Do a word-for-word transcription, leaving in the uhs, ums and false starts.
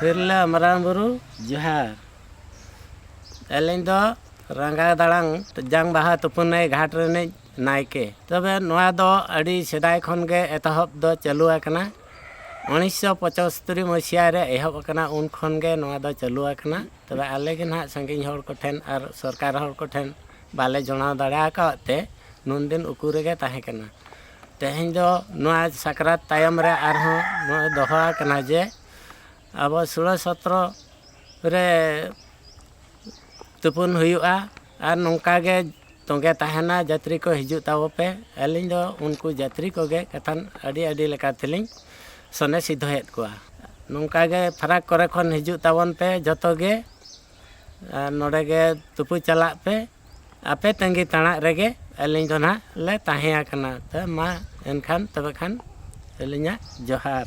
ᱛᱤᱨᱞᱟᱹ ᱢᱟᱨᱟᱝ ᱵᱩᱨᱩ ᱡᱚᱦᱟᱨ᱾ ᱟᱹᱞᱤᱧ ᱫᱚ ᱨᱟᱸᱜᱟᱣ ᱫᱟᱲᱟᱝ ᱡᱟᱝ ᱵᱟᱦᱟ ᱛᱩᱯᱩᱱᱟᱹᱭ ᱜᱷᱟᱴ ᱨᱤᱱᱤᱡ ᱱᱟᱭᱠᱮ᱾ ᱛᱚᱵᱮ ᱱᱚᱣᱟ ᱫᱚ ᱟᱹᱰᱤ ᱥᱮᱫᱟᱭ ᱠᱷᱚᱱ ᱜᱮ ᱮᱛᱚᱦᱚᱵ ᱫᱚ ᱪᱟᱹᱞᱩ ᱟᱠᱟᱱᱟ᱾ ᱩᱱᱤᱥᱥᱚ ᱯᱚᱸᱪᱟᱛᱛᱳᱨ ᱢᱟᱹᱥᱤᱭᱟ ᱨᱮ ᱮᱦᱚᱵ ᱟᱠᱟᱱᱟ, ᱩᱱ ᱠᱷᱚᱱ ᱜᱮ ᱱᱚᱣᱟ ᱫᱚ ᱪᱟᱹᱞᱩ ᱟᱠᱟᱱᱟ᱾ ᱛᱚᱵᱮ ᱟᱞᱮ ᱜᱮ ᱱᱟᱦᱟᱜ ᱥᱟᱺᱜᱤᱧ ᱦᱚᱲ ᱠᱚᱴᱷᱮᱱ ᱟᱨ ᱥᱚᱨᱠᱟᱨ ᱦᱚᱲ ᱠᱚᱴᱷᱮᱱ ᱵᱟᱞᱮ ᱡᱚᱲᱟᱣ ᱫᱟᱲᱮ ᱟᱠᱟᱫ ᱛᱮ ᱱᱩᱱᱫᱤᱱ ᱩᱠᱩ ᱨᱮᱜᱮ ᱛᱟᱦᱮᱸ ᱠᱟᱱᱟ᱾ ᱛᱮᱦᱮᱧ ᱫᱚ ᱱᱚᱣᱟ ᱥᱟᱠᱨᱟᱛ ᱛᱟᱭᱚᱢ ᱨᱮ ᱟᱨᱦᱚᱸ ᱱᱚᱣᱟ ᱫᱚᱦᱚ ᱟᱠᱟᱱᱟ ᱡᱮ ᱟᱵᱚ ᱥᱳᱞᱳ ᱥᱚᱛᱨᱚ ᱨᱮ ᱛᱩᱯᱩᱱ ᱦᱩᱭᱩᱜᱼᱟ᱾ ᱟᱨ ᱱᱚᱝᱠᱟ ᱜᱮ ᱛᱚᱸᱜᱮ ᱛᱟᱦᱮᱱᱟ, ᱡᱟᱛᱨᱤ ᱠᱚ ᱦᱤᱡᱩᱜ ᱛᱟᱵᱚ ᱯᱮ᱾ ᱟᱹᱞᱤᱧ ᱫᱚ ᱩᱱᱠᱩ ᱡᱟᱛᱨᱤ ᱠᱚᱜᱮ ᱠᱟᱛᱷᱟᱱ ᱟᱹᱰᱤ ᱟᱹᱰᱤ ᱞᱮᱠᱟ ᱛᱮᱞᱤᱧ ᱥᱚᱱᱮᱥ ᱫᱚᱦᱚᱭᱮᱫ ᱠᱚᱣᱟ᱾ ᱱᱚᱝᱠᱟ ᱜᱮ ᱯᱷᱟᱨᱟᱠ ᱠᱚᱨᱮ ᱠᱷᱚᱱ ᱦᱤᱡᱩᱜ ᱛᱟᱵᱚᱱ ᱯᱮ ᱡᱚᱛᱚ ᱜᱮ, ᱟᱨ ᱱᱚᱰᱮ ᱜᱮ ᱛᱩᱯᱩ ᱪᱟᱞᱟᱜ ᱯᱮ᱾ ᱟᱯᱮ ᱛᱟᱺᱜᱤ ᱛᱟᱲᱟᱜ ᱨᱮᱜᱮ ᱟᱹᱞᱤᱧ ᱫᱚ ᱱᱟᱦᱟᱜ ᱞᱮ ᱛᱟᱦᱮᱸ ᱟᱠᱟᱱᱟ᱾ ᱛᱚ ᱢᱟ ᱮᱱᱠᱷᱟᱱ ᱛᱚᱵᱮ ᱠᱷᱟᱱ ᱟᱹᱞᱤᱧᱟᱜ ᱡᱚᱦᱟᱨ᱾